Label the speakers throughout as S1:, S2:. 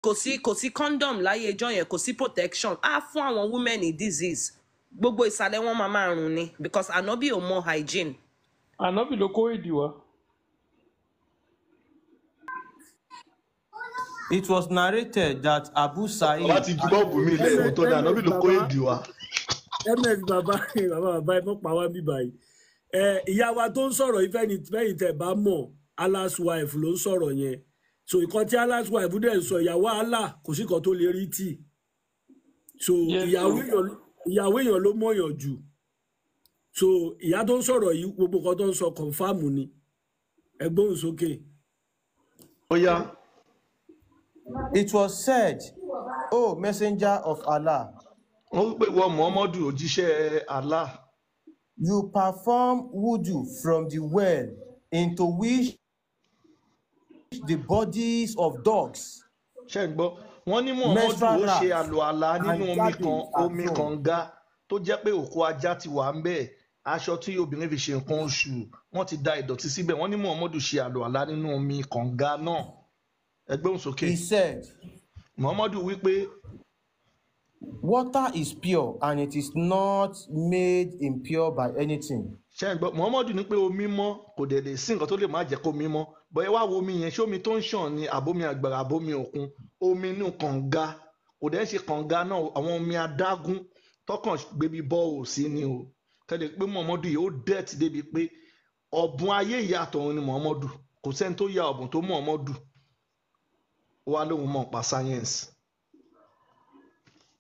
S1: Kò sí condom láyé ijọ́ yẹn, kò sí protection. Á fún àwọn women ní disease, gbogbo ìsàlẹ̀ wọn máa rùn ni, because ànábì ò mọ hygiene.
S2: Ànábì ló kó èdè wá.
S3: It was narrated that Abu
S4: Bàbá
S3: Sa'id
S4: ti ju bọ́ọ̀bù mi ilẹ̀
S5: ms
S4: òótọ́ ni ànábì
S5: ms
S4: ló kó
S5: bàbá
S4: èdè wá.
S5: Ms bàbá, bàbá, bàbá, ẹ mọ̀ pa wá bí báyìí. Ẹ ìyá wa tó ń sọ̀rọ̀ yìí, fẹ́ni fẹ́yìn tẹ̀ bá mọ̀, Allah's wife ló ń sọ̀rọ̀ yẹn. So ìkan tí Allah's wife dẹ̀ ń sọ, ìyàwó Allah, kò sí kan tó lè rí tì. So
S2: Yes
S5: ìyàwó
S2: o.
S5: Èèyàn, ìyàwó èèyàn ló mọ̀yàn jù. So ìyá tó ń sọ̀rọ̀ yìí, gbogbo nǹkan tó ń sọ, confirm ni. Ẹ gbóhùn sókè.
S4: Ó yá.
S3: It was said, "O Messenger of Allah,
S4: Wọ́n wí pé, wọ́n Muhammadu, òjíṣẹ́ Allah,
S3: you perform wudu from the well into which the bodies of dogs,
S4: Ṣe ń gbọ́? Wọ́n ní Muhammadu
S3: menstrual
S4: ó ṣe
S3: rats,
S4: àlùalá nínú
S3: and
S4: omi kan,
S3: garbage are
S4: omi
S3: thrown."
S4: kànga tó jẹ́ pé òkú ajá ti wà ń bẹ̀, aṣọ tí obìnrin fi ṣe nǹkan oṣù, wọ́n ti da ìdọ̀tí síbẹ̀. Wọ́n ní Muhammadu ṣe àlùalá nínú omi kànga náà. Ẹ gbóhùn sókè.
S3: He said,
S4: Muhammadu wí pé,
S3: "Water is pure and it is not made impure by anything."
S4: Ṣe ń gbọ́? Muhammadu ní pé omi mọ́, kò dẹ̀ lè sí nǹkan tó lè má jẹ́ kó mi mọ́. Bọ́ ẹ wá wo omi yẹn, ṣé omi tó ń ṣàn ni, àbómi àgbàrá, àbómi òkun? Omi inú kànga, kò dẹ̀ ń ṣe kànga náà, àwọn omi adágún tọkàn gbébi bọ́ọ̀ sí ni o. Kẹ́lẹ́ pé Muhammadu yìí, ó dẹ̀tí débi pé ọ̀bùn ayé ìyàtọ̀ òun ni Muhammadu. Kò sẹ́ni tó ya ọ̀bùn tó Muhammadu. Ó wá lóun mọ̀ pa science,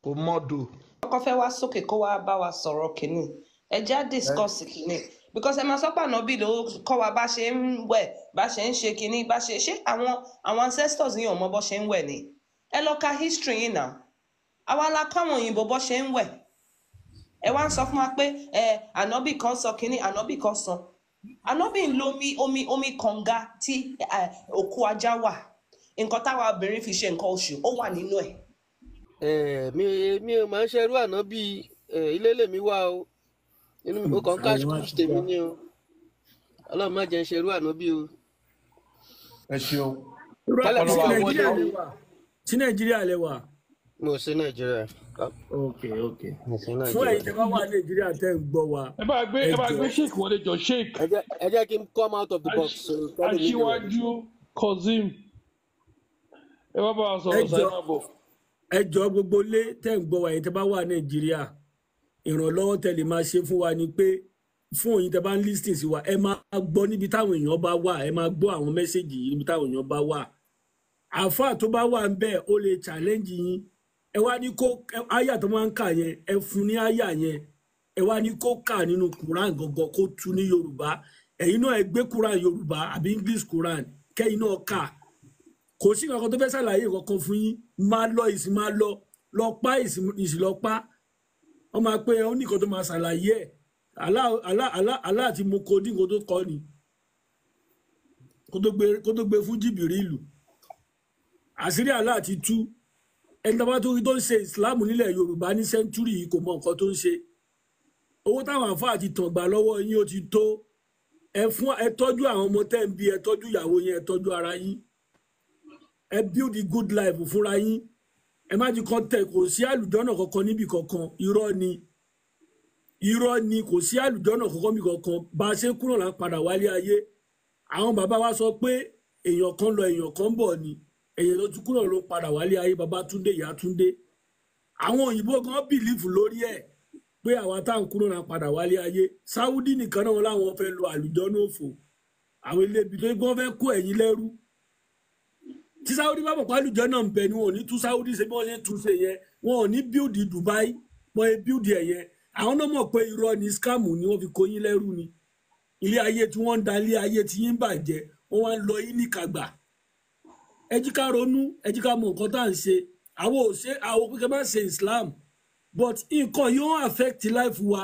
S4: kò mọ́dù.
S1: Ọkọ fẹ́ wá sókè kó wá bá wa sọ̀rọ̀ kìíní, ẹ jẹ́ á discuss kìíní, because ẹ máa sọ pé ànábì ló kọ́ wa bá ṣe ń wẹ̀, bá ṣe ń ṣe kìíní, bá ṣe ṣé. Àwọn ancestors yìí ò mọ bó ṣe ń wẹ̀ ni. Ẹ lọ ka history yìí náà. Àwa la kọ́ àwọn òyìnbó bó ṣe ń wẹ̀. Ẹ wá ń sọ fún wa pé ẹ ànábì kan sọ kìíní, ànábì kan sọ. Ànábì ń lo omi kànga tí òkú ajá wà, nǹkan táwa obìnrin fi ṣe nǹkan oṣù, ó wà nínú ẹ̀.
S6: Ẹ mi ò máa ń ṣerú ànábì ẹ, ilé lèmi wá o. Inú mi mo kàn ń cash
S5: Àyè wá
S6: kush
S5: ti
S6: tèmi
S5: wá.
S6: ní o. Ọlọ́run má jẹ́ ń ṣerú ànábì o.
S3: Ẹ ṣeun.
S6: Kálẹ̀
S5: Sí
S6: mi wá
S5: Nàìjíríà
S6: wọlé.
S5: lẹ wà? Sí Nàìjíríà lẹ wà?
S6: Mo sí Nàìjíríà.
S5: Ok.
S6: Mo sí
S5: Fún
S6: Nàìjíríà.
S5: ẹ̀yin tẹ́ bá wà Nàìjíríà tẹ́ ń gbọ́ wa,
S2: Ẹ bá gbé
S5: ẹ
S2: ẹ bá
S5: jọ
S2: gbé Sheik wọlé jọ, Sheik.
S6: Ẹ jẹ́ kí n come out of the box so kálẹ̀ mi lè wọlé.
S2: Aṣíwájú Kazeem, ẹ wá bá wa
S5: ẹ
S2: sọ̀rọ̀
S5: jọ
S2: sáyé, máa bọ̀.
S5: Ẹ jọ, gbogbo lé tẹ́ ń gbọ́ wa, ẹ̀yin tẹ́ bá wà Nàìjíríà, ìrànlọ́wọ́ tẹ́ lè máa ṣe fún wa ni pé fún òyìn tẹ́ bá ń listen sí wa, ẹ máa gbọ́ níbi táwọn èèyàn bá wà. Ẹ máa gbọ́ àwọn message yìí níbi táwọn èèyàn bá wà. Àáfàá tó bá wà ń bẹ̀, ó lè challenge yín. Ẹ wá ní kó àyà tó máa ń kà yẹn, ẹ fún ní àyà yẹn, ẹ wá ní kó kà nínú Quran gangan, kó tu ní Yorùbá. Ẹ̀yin náà, ẹ gbé Quran Yorùbá àbí English Quran, kẹ́yìn náà kà. Kò sí nǹkan tó fẹ́ ṣàlàyé kankan fún yín. Máa lọ ìsìn, máa lọ lọ pa ìsìn, ìsìn lọ pa. Wọ́n máa pé ó ní nǹkan tó máa ṣàlàyé ẹ̀. Allah, Allah, Allah, Allah àti mo kò dín nǹkan tó kọ́ ni kó tó gbé fún Jìbìrìlù. Àṣírí Allah ti tú. Ẹni tó bá tó rí tó ń ṣe Ìsìláàmù nílẹ̀ Yorùbá ní century yìí, kò mọ nǹkan tó ń ṣe. Owó táwọn àfáà ti tàn gbà lọ́wọ́ yín, ó ti tó. Ẹ fún ẹ tọ́jú àwọn ọmọ tẹ́ ń bí, ẹ tọ́jú ìyàwó yín, ẹ tọ́jú ara yín, ẹ build a good life fúnra yín. Ẹ má ti kàn tẹ. Kò sí àlùjọ́nà kankan níbì kankan. Irọ́ ni, irọ́ ni. Kò sí àlùjọ́nà kankan níbì kankan. Bá a ṣe ń kúrò là ń padà wálé ayé. Àwọn bàbá wa sọ pé èèyàn kan lọ, èèyàn kan bọ̀ ni. Èèyàn tó tún kúrò ló ń padà wálé ayé. Bàbá Túndé, ìyá Túndé, àwọn òyìnbó gan believe lórí ẹ̀ pé àwa tá à ń kúrò náà padà wálé ayé. Sáúdí nìkan náà, wọn láwọn fẹ́ lo àlùjọ́nà òfò. Àwọn ilé ibi tó ń gbọ́n fẹ́ kó ẹ̀yìn lẹ́rú. Tí Sáúdí bá mọ̀ pé àlùjọ́nà ń bẹ ni, wọn ò ní tú Sáúdí ṣe bí wọ́n ṣe ń tún ṣe yẹn. Wọn ò ní build Dubai wọ́n ṣe build ẹ̀ yẹn. Àwọn náà mọ̀ pé irọ́ ni, scam ni, wọ́n fi kó yín lẹ́rú ni. Ilé ayé tí wọ́n ń da, ilé ayé tí yín ń bàjẹ́, wọ́n wá ń lọ yín níkàgbà. Ẹ jí ká ronú, ẹ jí ká mọ nǹkan tá à ń ṣe. Àwọn ò ṣe àwọn pé ká má ṣe Islam, but nǹkan yóò affect life wa.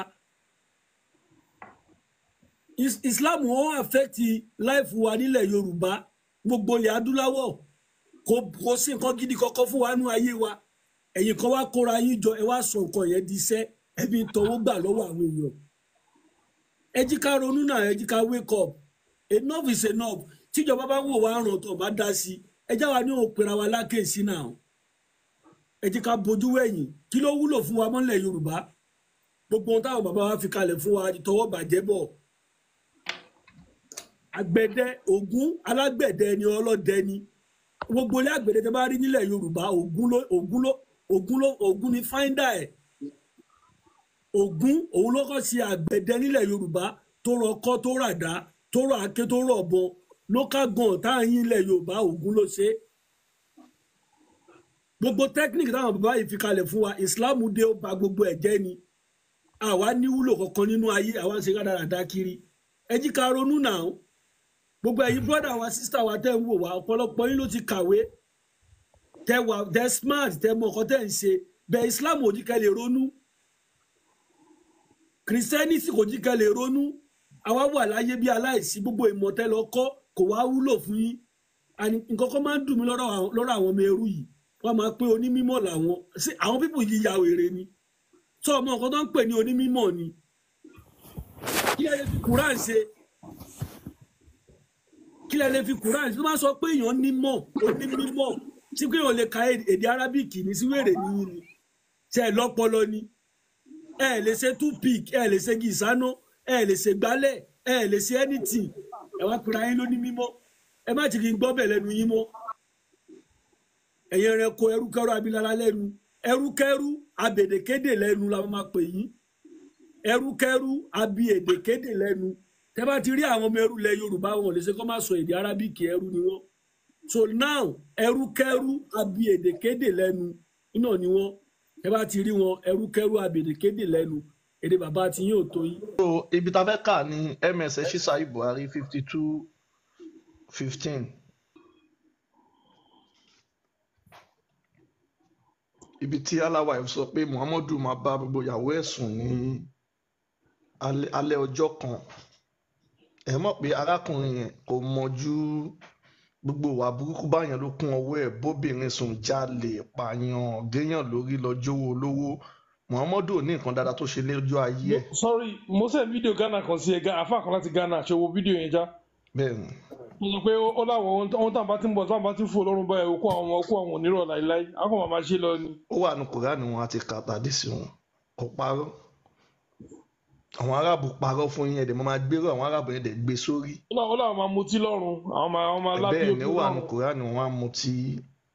S5: Islam ó affect life wa nílẹ̀ Yorùbá, gbogbo ilẹ̀ adúláwọ̀. Kò sí nǹkan gidi kankan fún wa nú ayé wa. Ẹ̀yin kan wá kóra yín jọ, ẹ wá sọ nǹkan yẹn di iṣẹ́, ẹ fi ń tọwọ́ gbà lọ́wọ́ àwọn èèyàn. Ẹ jí ká ronú náà, ẹ jí ká wake up. Enough is enough. Tíjọba bá wò wá ràn tó bá dá sí, ẹ já wa ní òpèrà wa lákèsí náà. Ẹ jẹ́ ká bojú wẹ̀yìn. Kí ló wúlò fún wa mọ́lẹ̀ Yorùbá? Gbogbo ohun táwọn bàbá wa fi kalẹ̀ fún wa ti tọwọ́ bàjẹ́ bọ̀. Àgbẹ̀dẹ Ògún alágbẹ̀dẹ ni, ọlọ́dẹ ni. Gbogbo ilé àgbẹ̀dẹ tẹ bá rí nílẹ̀ Yorùbá, Ògún ló Ògún ló Ògún ló Ògún ni fáíndà ẹ̀. Ògún òun ló kọ́ ṣe àgbẹ̀dẹ nílẹ̀ Yorùbá tó rọ ọkọ́, tó ràdá, tó rọ àáké, tó rọ ọ̀bọ. Local gun tá à ń yín ilẹ̀ Yorùbá, Ògún ló ṣe é. Gbogbo technique táwọn bàbá yìí fi kalẹ̀ fún wa, Islam dé, ó ba gbogbo ẹ̀ jẹ́ ni. Àwa ní wúlò kankan nínú ayé, àwa ń ṣe rádaràda kiri. Ẹ jí ká ronú náà. Gbogbo ẹ̀yin brother wa, sister wa tẹ́ ń wò wá, ọ̀pọ̀lọpọ̀ yín ló ti kàwé, tẹ́ wà, tẹ́ smart, tẹ́ mọ nǹkan tẹ́ ń ṣe. Bẹ́ẹ̀ Islam ò jí kẹ́ lè ronú, Christianity kò jí kẹ́ lè ronú. Àwa wà láyé bí aláìsí. Gbogbo ìmọ̀ tẹ́ lọ kọ́ kò wá wúlò fún yín. Àní nǹkan kan máa ń dùn mí lọ́rọ̀ àwọn ọmọ ẹrú yìí, wọ́n máa pé onímọ̀ làwọn. Ṣé àwọn pípò yìí ya wèrè ni? Sọ ọmọ nǹkan tó ń pè ní onímọ̀ ni? Kí lẹ lè fi Quran ṣe? Kí lẹ lè fi Quran ṣe? Tó máa sọ pé èèyàn nímọ̀, onímọ̀, sí pé èèyàn lè ka èdè Arabic ní sí wèrè ní ni? Ṣe ẹ lọ́pọlọ ni? Ẹ lè ṣe toothpick, ẹ lè ṣe gìsánná, ẹ lè ṣe gbálẹ̀, ẹ lè ṣe anything. Ẹ wá pera yín lóní mímọ́. Ẹ má ti kí n gbọ́ bẹ̀ lẹ́nu yín mọ́. Ẹ̀yin ẹranko, ẹrúkẹ́rú abilala lẹ́nu, ẹrúkẹ́rú abèdèkédè lẹ́nu la máa pè yín. Ẹrúkẹ́rú abi èdèkédè lẹ́nu. Tẹ́ bá ti rí àwọn ọmọ ẹrú ilẹ̀ Yorùbá, wọn ò lè ṣe kó má sọ èdè Arabic, ẹrú ni wọ́n. So now, ẹrúkẹ́rú abi èdèkédè lẹ́nu iná ni wọ́n. Tẹ́ bá ti rí wọn, ẹrúkẹ́rú abèdèkédè lẹ́nu, èdè bàbá ti yín ò tó yín.
S4: So ibi tá a fẹ́ kà ní ms Sahih Buhari 52:15, ibi tí aláwa sọ pé Muhammadu máa bá gbogbo ìyàwó ẹ̀ sùn ní alẹ́ ọjọ́ kan. Ẹ mọ̀ pé arákùnrin yẹn kò mọ̀jú, gbogbo ìwà burúkú báyẹn ló kún ọwọ́ ẹ̀, bóbìnrin sùn, jalè, pààyàn, géèyàn lórí, lọ́jọ́wọ́ olówó. Muhammadu ò ní nǹkan dáadáa tó ṣe lójú ayé ẹ̀.
S2: Sorry, mo send fídíò Ghana kan sí ẹ, àfáà kan láti Ghana. Ṣe wo fídíò yẹn já?
S4: Bẹ́ẹ̀ ni.
S2: Mo sọ pé ó láwọn ohun táwọn bá ti ń bọ̀, táwọn bá ti ń fò lọ́rùn báyìí, òkú àwọn òkú àwọn onírọ̀ láìláì, àwọn kan máa ṣe lọ ni.
S4: Ó wà ní Kùránì wọn àti kàtàdé sí wọn, kò parọ́. Àwọn aráàbù parọ́ fún yín, ẹ̀dẹ̀ mo máa gbérò àwọn aráàbù yẹn dẹ̀ gbé sórí.
S2: Ó láwọn máa mutí lọ́rùn, àwọn máa lábí
S4: Bẹ́ẹ̀ ni,
S2: òkú
S4: ó wà ní
S2: lọ́rùn.
S4: Kùránì wọn á mutí.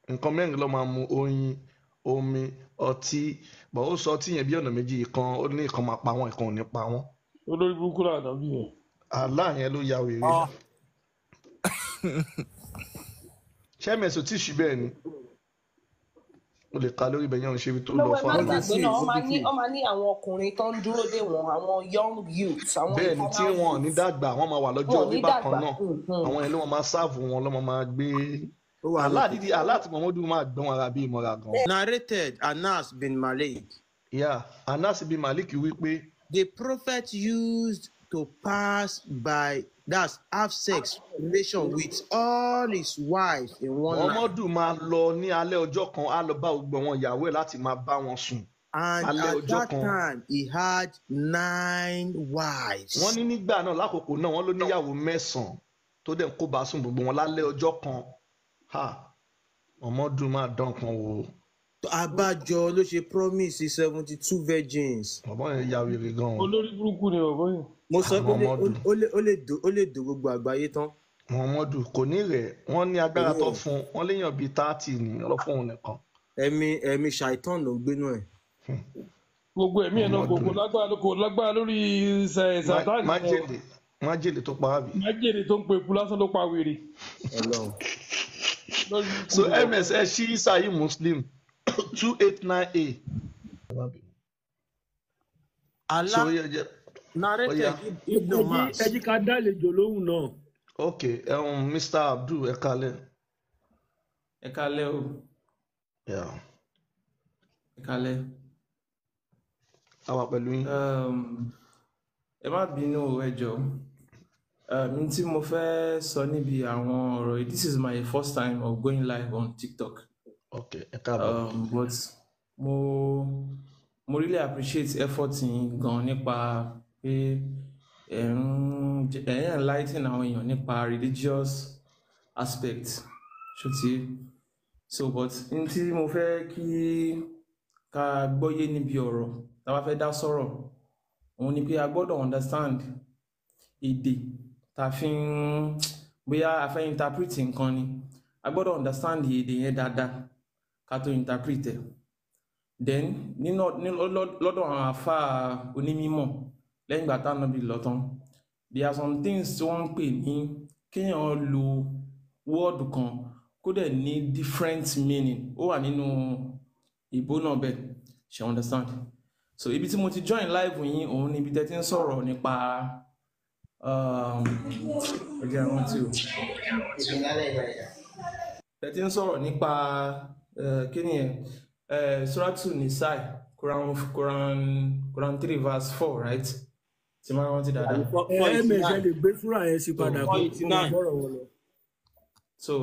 S4: Nǹkan mẹ́rin ló máa mu: oyin, omi, ọtí. Bọ̀ ó sọ ọtí yẹn bí ọ̀nà méjì, ìkan ó ní ìkan máa pa wọ́n, ìkan ò ní pa wọ́n.
S2: Olórí burúkú làdá bí yẹn.
S4: Àlá yẹn ló ya wèrè. Ṣé mẹ̀sì ò tí ì ṣí? Bẹ́ẹ̀ ni, o lè ka lórí ibẹ̀ yẹn, ò ń ṣe ibi tó lọ
S1: Lọ́wọ́ ẹ
S4: fún
S1: má
S4: àwọn.
S1: gbàgbé náà, wọ́n máa ní àwọn ọkùnrin tó ń dúró dè wọ́n, àwọn young youths, àwọn
S4: Bẹ́ẹ̀ ni, tí
S1: eternal
S4: wọn ò ní
S1: youths.
S4: dàgbà, wọ́n máa wà lọ́jọ́
S1: Wọn ò
S4: orí
S1: ní
S4: bákan
S1: dàgbà.
S4: náà. Àwọn yẹn ló wọn máa sáàfù wọn, ló wọn máa gbé.
S3: Ó wà
S4: Àlá
S3: ní
S4: dídí, àlá àti Muhammadu máa gbọ́n ara bí ìmọ̀ra gan.
S3: Narrated Anas bin Malik.
S4: Yeah, Anas bin Malik wí pé
S3: The prophet used to pass by, that's have sex relation with all his wives in one night.
S4: Muhammadu máa lọ ní alẹ́ ọjọ́ kan, á lọ bá gbogbo àwọn ìyàwó ẹ̀ láti máa bá wọn sùn.
S3: And
S4: Alẹ́
S3: at
S4: ọjọ́
S3: that
S4: kan.
S3: time, he had 9 wives.
S4: Wọ́n ní nígbà náà, lákòókò náà, wọ́n ló níyàwó 9 tó dẹ̀ ń kó bá sùn gbogbo wọn lálẹ́ ọjọ́ kan. Ha, Muhammadu máa dán kan wò.
S3: Abájọ ló ṣe promise 72 virgins.
S4: Bàbá yẹn ya wèrè gan o.
S2: Olórí burúkú ni bàbá yẹn.
S3: Mo sọ pé
S4: Muhammadu.
S3: ó lè do gbogbo àgbáyé tán.
S4: Muhammadu kò ní rẹ̀, wọ́n ní agbára tó fún un, wọ́n léèyàn bíi 30 ní ọlọ́fún òun nìkan.
S3: Ẹ̀mí ṣàìtàn ló ń gbénú ẹ̀.
S2: Gbogbo ẹ̀mí ẹ̀ náà kò lágbára lórí sàtáàlì.
S4: Májèlé tó pa á bì.
S2: Májèlé tó ń pe ikú lásán ló pa wèrè.
S3: Ọlọ́run.
S2: Lórí burúkú
S4: So
S2: ni bàbá.
S4: Ms ẹ ṣí Sahih Muslim 289A.
S3: Allah
S4: So yẹ jẹ
S3: narrated
S4: Oya.
S3: Ibn
S5: Ẹ
S3: Umar.
S5: jí ká dálejò lóhùn náà.
S4: Ok, Mr Abdul, ẹ kalẹ̀.
S7: Ẹ kálẹ́ o.
S4: Yeah.
S7: Ẹ kálẹ́.
S4: A wà pẹ̀lú yín.
S7: Ẹ má bínú o, ẹ jọ̀ọ́. N tí mo fẹ́ sọ níbi àwọn ọ̀rọ̀ yìí, this is my first time of going live on TikTok.
S4: Ok, ẹ káàbọ̀.
S7: But mo really appreciate effort yín gan nípa pé ẹ ń enlighten àwọn èèyàn nípa religious aspect, ṣó ti yé? So but n tí mo fẹ́ kí ká gbọ́yé níbi ọ̀rọ̀ tá a bá fẹ́ dá sọ̀rọ̀ òun ni pé a gbọ́dọ̀ understand èdè tá a fi ń bóyá a fẹ́ interpret nǹkan ni, a gbọ́dọ̀ understand èdè yẹn dáadáa ká tó interpret ẹ̀. Then nínú lọ́dọ̀ àwọn àfáà onímọ̀ lẹ́yìn ìgbà táwọn bí lọ tán, there are some things tí wọ́n ń pè ní kéèyàn lo word kan kó dẹ̀ ní different meaning. Ó wà nínú ìbò náà bẹ́ẹ̀, ṣe understand? So ibi tí mo ti join live yín òun ni ibi tẹ́ ti ń sọ̀rọ̀ nípa ẹ jẹ́ rántí o, tẹ́ ti ń sọ̀rọ̀ nípa kí ni ẹ̀, Suratu Nisai, Quran 3 verse 4, right? Tí máa rántí dáadáa.
S5: Ẹ ms ẹ lè gbé súrà yẹn sí padà kó kó máa
S3: 489.
S5: bọ́rọ̀ wọn lọ.
S7: So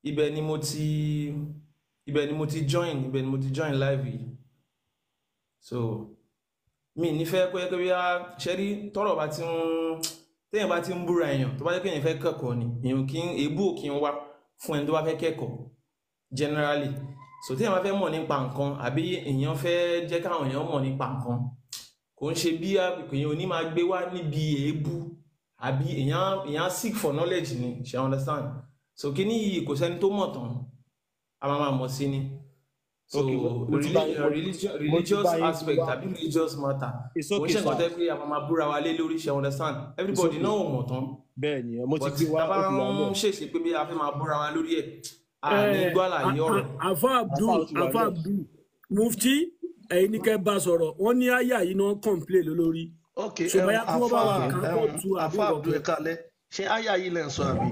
S7: ibẹ̀ ni mo ti join, ibẹ̀ ni mo ti join live yìí. So mi nífẹ̀ẹ́ pé bí a ṣe rí tọ́rọ̀ bá ti ń téèyàn bá ti ń búra èèyàn, tó bá jẹ́ kéèyàn fẹ́ kẹ́kọ̀ọ́ ni èèyàn kì í èébú ò kì í wá fún ẹni tó bá fẹ́ kẹ́kọ̀ọ́ generally. So téèyàn bá fẹ́ mọ̀ nípa nǹkan àbí èèyàn fẹ́ jẹ́ káwọn èèyàn mọ̀ nípa nǹkan, kò ń ṣe bí èèyàn ò ní máa gbé wá níbi èébú àbí èèyàn seek for knowledge ni, ṣe understand? So kíní yìí kò sẹ́ni tó mọ̀ tán, a máa máa mọ̀ sí ni. So
S3: Okay, mo ti bá yín mo ti
S7: religious
S3: bá yín
S7: aspect
S3: wá.
S7: àbí religious matter
S3: It's
S7: kò ń
S3: okay
S7: ṣe nǹkan
S3: sir.
S7: tẹ́ pé a máa máa búra wa lé lórí, ṣe understand?
S3: It's
S7: Everybody
S3: okay.
S7: náà ò mọ̀ tán,
S3: Bẹ́ẹ̀ ni, mo ti
S7: but
S3: gbé wá,
S7: tá a bá
S3: ó ti wà
S7: ń
S3: ńbẹ̀.
S7: ṣèṣe pé bí a fẹ́ máa búra wa lórí ẹ̀, a ní
S5: Ẹ
S7: gbọ́ àlàyé ọ̀rọ̀.
S5: Àfa
S3: Àfáà
S5: Abdul,
S3: ó ti wà
S5: Àfa
S3: ńbẹ̀.
S5: Abdul Mufti, ẹ̀yin ní kẹ́ bá sọ̀rọ̀, wọ́n ní àyà yìí náà complain lé lórí.
S4: Ok,
S5: So bóyá kí wọ́n bá
S4: àfa
S5: wa kà á kó tu àbí
S4: àfa Abdul,
S5: nǹkan
S4: ẹ kalẹ̀. Ṣé àyà yìí lẹ ń sọ àbí?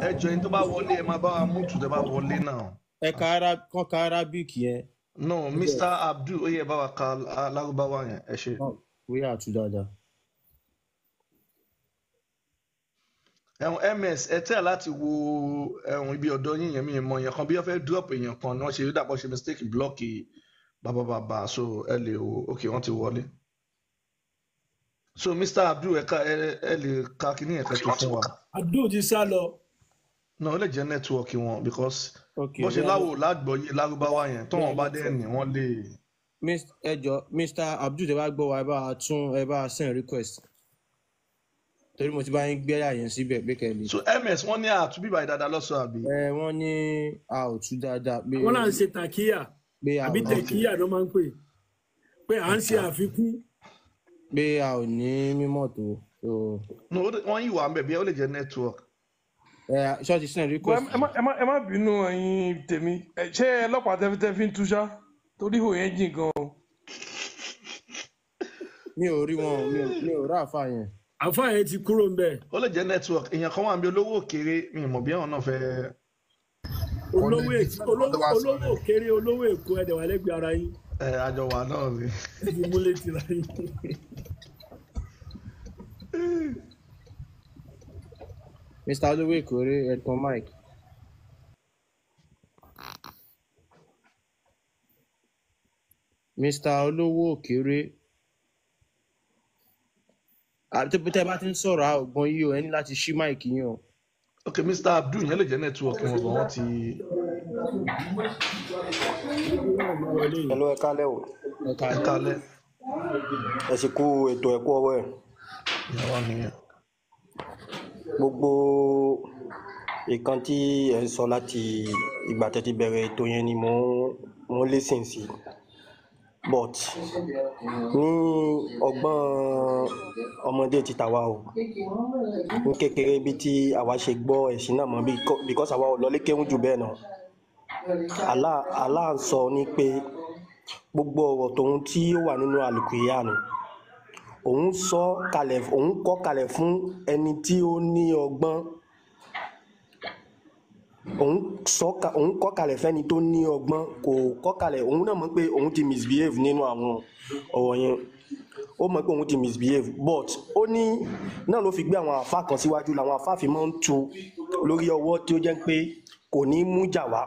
S4: Ẹ jọ, ẹni tó bá wọlé ẹ máa bá wa mú tù tẹ bá wọlé náà.
S3: Ẹ ka ara kán ka Arabic yẹn.
S4: No, Mr. Abdul, ó yẹ bá wa ka Lárúbáwá yẹn, ẹ ṣe.
S3: Bóyá àtú dáadáa.
S4: Ẹ̀hún ms, ẹ tẹ́ láti wo ẹ̀hún ibi ọ̀dọ́ yín yẹn, mi ì mọ èèyàn kan bí wọ́n fẹ́ drop èèyàn kan ni wọ́n ṣe dàpọ̀ ṣe mistake blọ́ọ̀kì bàbá bàbá, so ẹ lè wo. Ok, wọ́n ti wọlé. So Mr. Abdul, ẹ ẹ lè ka kíní ẹ̀ka tó fún wa.
S5: Abdul ti sá lọ.
S4: No, ó lè jẹ́ nẹ́tíwọ́ọ̀kì wọn because
S3: Okay,
S4: bó ṣe
S3: bóyá
S4: láwò lágbọ̀ọ́yé Lárúbáwá yẹn
S3: bóyá
S4: tọ́wọ́n bá dẹ́
S3: network.
S4: ní wọ́n lè.
S3: Ẹ jọ Mr. Abdul, tẹ bá gbọ́ wa, ẹ bá wa tún ẹ bá wa send request torí mo ti bá yín gbé àyà yẹn síbẹ̀ pé kẹ́ lè.
S4: So ms, wọ́n ní àtúbíbà ìdáadáa lọ́sọ̀ àbí?
S3: Ẹ wọ́n ní a ò tú dáadáa pé
S5: Wọ́n là ń ṣe tàkíyà
S3: pé a
S5: àbí
S3: ò ní
S4: Ok,
S5: tẹ̀kíyà ló máa ń pè pé à ń ṣe àfikún.
S3: pé a ò ní mímọ̀ tó. So
S4: No, wọ́n yìí wà ń bẹ̀ bí ó lè jẹ́ network.
S3: ẹ ṣọ́ọ̀ṣì send
S2: Bọ́ ẹ
S3: request
S2: má ẹ má ẹ má bínú ẹ̀yin tèmi. Ẹ, ṣé ọlọ́pàá tẹ́fítẹ́fí ń túṣá? Torí ihò yẹn jìn gan o.
S3: Mi ò rí wọn, mi ò rà àfà yẹn.
S5: Àfa yẹn ti kúrò ń bẹ̀.
S4: Ó lè jẹ́ network. Èèyàn kan wà ń bí olówó òkèrè, mi ì mọ̀ bí àwọn náà fẹ́.
S5: Olówó
S8: Kọ́lé
S5: Èkó, olówó
S8: tó wá sọ
S5: olówó òkèrè, olówó Èkó, ẹ̀dẹ̀ wà lẹ́gbẹ̀ẹ́ ara yín.
S4: Ẹ àjọ wà náà ni.
S5: Ẹ fi múlẹ̀ tira yín.
S3: Mr. Olówó Èkórè, ẹ̀kan Mike. Mr. Olówó Òkèrè, àti pé tẹ́ bá ti ń sọ̀rọ̀ a ò gbọ́n yín o, ẹ ní láti ṣí mic yín o.
S4: Ok, Mr. Abdul yẹn lè jẹ́ network wọn bọ̀ wọ́n ti.
S5: Wọlé yìí.
S9: Hello, ẹ kálẹ́ o.
S3: Ẹ
S4: Ẹ
S3: káalẹ́.
S4: kalẹ̀.
S9: Ẹ sì kú ètò ẹ̀kú ọwọ́ ẹ̀.
S4: Ìyàwó nìyẹn.
S9: Gbogbo nǹkan tí ẹ ń sọ láti ìgbà tẹ́ ti bẹ̀rẹ̀ ètò yẹn ni mò ń listen sí. But ní ọgbọ́n ọmọdé ti tàwa o, ní kékeré bí tí àwa ṣe gbọ́ ẹ̀sìn náà mọ́ because àwa ò lọlé kéwú jù bẹ́ẹ̀ náà. Allah ń sọ ní pé gbogbo ọ̀rọ̀ tòun tí ó wà nínú àlùkìyámù, òun sọ kalẹ̀, òun kọ́ kalẹ̀ fún ẹni tí ó ní ọgbọ́n. Òun sọ òun kọ́ kalẹ̀ fẹ́ni tó ní ọgbọ́n, kò kọ́ kalẹ̀. Òun náà mọ̀ pé òun ti misbehave nínú àwọn ọ̀rọ̀ yẹn, ó mọ̀ pé òun ti misbehave, but ó ní náà ló fi gbé àwọn àfa kan síwájú, làwọn àfa fi máa ń tu lórí ọwọ́ tí ó jẹ́ pé kò ní mú jà wá.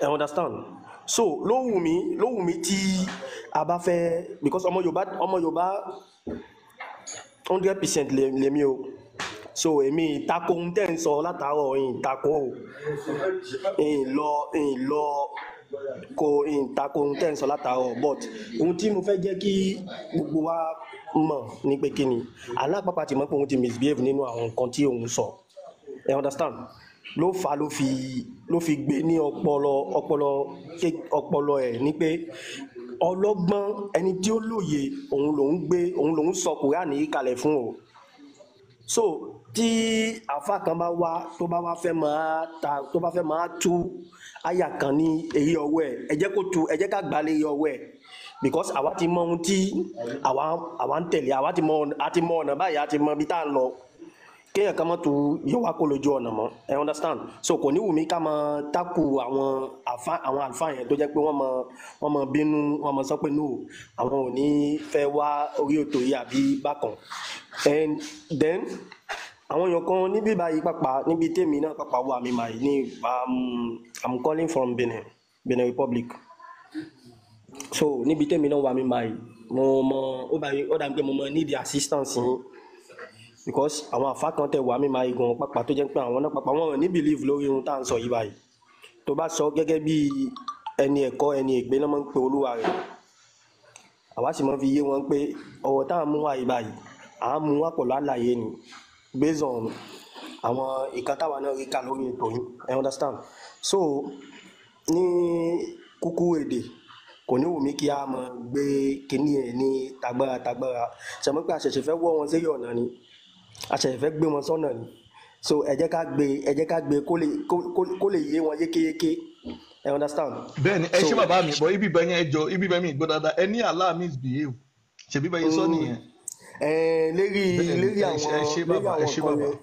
S9: I understand. So ló wù mí tí a bá fẹ́, because ọmọ Yorùbá 100% lèmi o. So èmi ìtako ohun tẹ́ ń sọ látàárọ̀, ìtako o, ìlọ kò ìtako ohun tẹ́ ń sọ látàárọ̀, but ohun tí mo fẹ́ jẹ́ kí gbogbo wa mọ̀ ní pé kí ni alápàpà ti mọ̀ pé òun ti misbehave nínú àwọn nǹkan tí òun sọ, ẹ understand, ló fà á ló fi gbé ní ọpọlọ ẹ̀ ní pé ọlọ́gbọ́n, ẹni tí ó lóye, òun lòún gbé, òun lòún sọ Kùránì yìí kalẹ̀ fún o. So tí àáfà kan bá wá, tó bá wá fẹ́ máa ta, tó bá fẹ́ máa tú àyà kan ní èyí ọwọ́ ẹ̀, ẹ jẹ́ kó tú, ẹ jẹ́ ká gbà lé ọwọ́ ẹ̀, because àwa ti mọ ohun tí àwa ń tẹ̀lé, àwa ti mọ, a ti mọ ọ̀nà báyìí, a ti mọ ibi tá à ń lọ, kéèyàn kan mọ́ tu yọ wá kó lójú ọ̀nà mọ́, ẹ understand. So kò ní wù mí ká máa tákù àwọn àfa, àwọn àlùfáà yẹn tó jẹ́ pé wọ́n mọ bínú, wọ́n mọ sọ pé no, àwọn ò ní fẹ́ wá orí ètò yìí àbí bákan. And then àwọn èèyàn kan níbí báyìí pàpà, níbi tèmi náà pàpà wà mí mà ní, I'm calling from Benin Republic. So níbi tèmi náà wà mí mà yìí, mo mọ ó báyìí, ó dàbí pé mo mọ need assistance yín, because àwọn àfa kan tẹ wà mí máa gan pàpà tó jẹ́ pé àwọn náà pàpà wọn ò ní believe lórí ohun tá à ń sọ yìí báyìí. Tó bá sọ gẹ́gẹ́ bí ẹni ẹ̀kọ́, ẹni ègbé náà máa ń pe olúwa rẹ̀, àwa sì máa ń fi yé wọn pé ọ̀rọ̀ tá à ń mú wá yìí báyìí, à ń mú wá pẹ̀lú àlàyé ni, based on àwọn ìkan táwa náà rí kà lórí ètò yìí, I understand. So ní kúkú èdè, kò ní wù mí kí a máa gbé kinní ẹ̀ ní tagbára tagbára ṣàmọ́ pé a ṣẹ̀ṣẹ̀ fẹ́ wọ́ wọn sí ọ̀nà ni, a ṣẹ̀ṣẹ̀ fẹ́ gbé wọn sọ́nà ni. So ẹ jẹ́ ká gbé, ẹ jẹ́ ká gbé kó lè yé wọn yékéyéké, ẹ understand.
S4: Bẹ́ẹ̀ni, ẹ
S9: So
S4: ṣé bàbá mi, bọ ibi bẹ́ẹ̀ yẹn, ẹ jọ, ibi bẹ́ẹ̀ mi gbọ́ dáadáa. Ẹ ní Allah misbehave, ṣèbí bẹ́ẹ̀ yẹn sọ nìyẹn?
S9: Ẹ lérí
S4: Bẹ́ẹ̀ni.
S9: Lérí
S4: Ẹ ṣé,
S9: àwọn
S4: ẹ ṣé
S9: lérí
S4: bàbá, ẹ
S9: àwọn
S4: ṣé
S9: nǹkan
S4: bàbá.
S9: yẹn,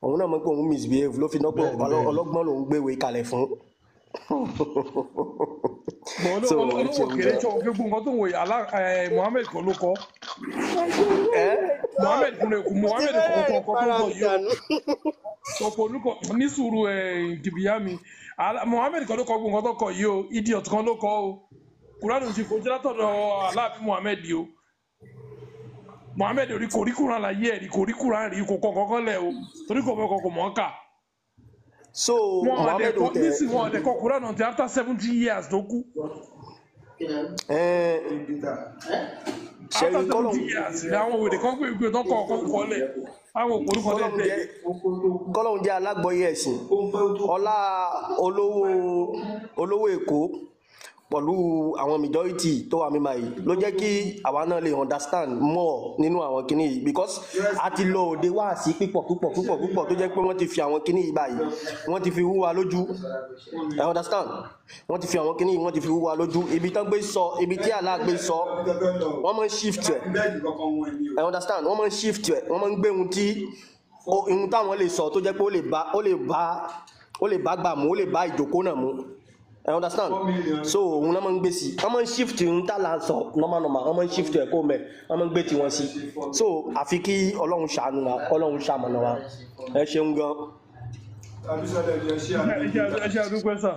S9: òun náà mọ̀ pé òun misbehave ló fi ná pé
S4: Bẹ́ẹ̀ni.
S9: ọlọ́gbọ́n lòún gbéwèé kalẹ̀ fún.
S2: Bọ̀
S9: So ẹ
S2: olówó
S9: ṣeun
S2: kéré
S9: gan.
S2: tí wọn fi gbogbo nǹkan tó ń wòye alá ẹ Muhammed kọ́ ló kọ́.
S9: Ẹ
S2: Muhammed kúnlẹ̀
S6: Mo ti
S2: Muhammed kọ́
S6: fẹ́rẹ̀
S2: kọ́ kọ́ tó
S6: para
S2: ń sọ
S6: mi
S2: yìí o.
S6: dànù.
S2: Ọ̀pọ̀ olùkọ́ ní sùúrù ẹ̀ kìbìyà mi. Muhammed kọ́ ló kọ́ gbogbo nǹkan tó kọ yìí o, idiot kan ló kọ́ o. Kùránù ti fojú látọ̀dọ̀ aláàfin Muhammed yìí o. Muhammed ò rí Kùránì láyé ẹ̀ rí, kò rí Kùránì rí, kò kọ́ kọ́kọ́ lẹ̀ o, torí kò mọ̀ kò mọ̀ ọ́ kà.
S9: So
S2: Wọn ọ̀dẹ̀
S9: Muhammed ò
S2: kọ́
S9: tẹ
S2: nísìnyí, wọn ọ̀dẹ̀ kọ́ Kùránì until after 70 years tó kú.
S9: Ẹ
S2: After
S9: ṣẹ́rí kọ́lọ̀
S2: 70 years ni àwọn wèrè kan gbé ìgbé tó kọ́ ọkọ́ kọ́lẹ̀ àwọn òpònú kan
S9: kọ́lọ́hún
S2: tẹ̀
S9: jẹ́, kọ́lọ́hún jẹ́ alágbọ̀ọ́yé ẹ̀sìn, ọlá olówó Èkó pẹ̀lú àwọn majority tó wà mímọ́ yìí ló jẹ́ kí àwa náà lè understand more nínú àwọn kinní yìí, because a ti lọ òde wá sí pípọ̀ púpọ̀ púpọ̀ púpọ̀ tó jẹ́ pé wọ́n ti fi àwọn kinní yìí báyìí, wọ́n ti fi wú wa lójú, I understand. Wọ́n ti fi àwọn kinní yìí, wọ́n ti fi wú wa lójú. Ibi tán gbé sọ, ibi tí Allah gbé sọ, wọ́n máa ń shift ẹ̀, I understand. Wọ́n máa ń shift ẹ̀, wọ́n máa ń gbé ohun tí ohun táwọn lè sọ tó jẹ́ pé ó lè bá gbà mú, ó lè bá ìjókòó náà mú, I understand. So òun náà máa ń gbé sí, wọ́n máa ń shift ohun tá là ń sọ normal normal, wọ́n máa ń shift ẹ̀ kó mẹ́, wọ́n máa ń gbé tiwọn sí. So àfi kí Ọlọ́run ṣàánú wa, Ọlọ́run ṣamọ̀nà wa. Ẹ ṣeun gan.
S2: Ẹ ṣe àdúpẹ́ sà.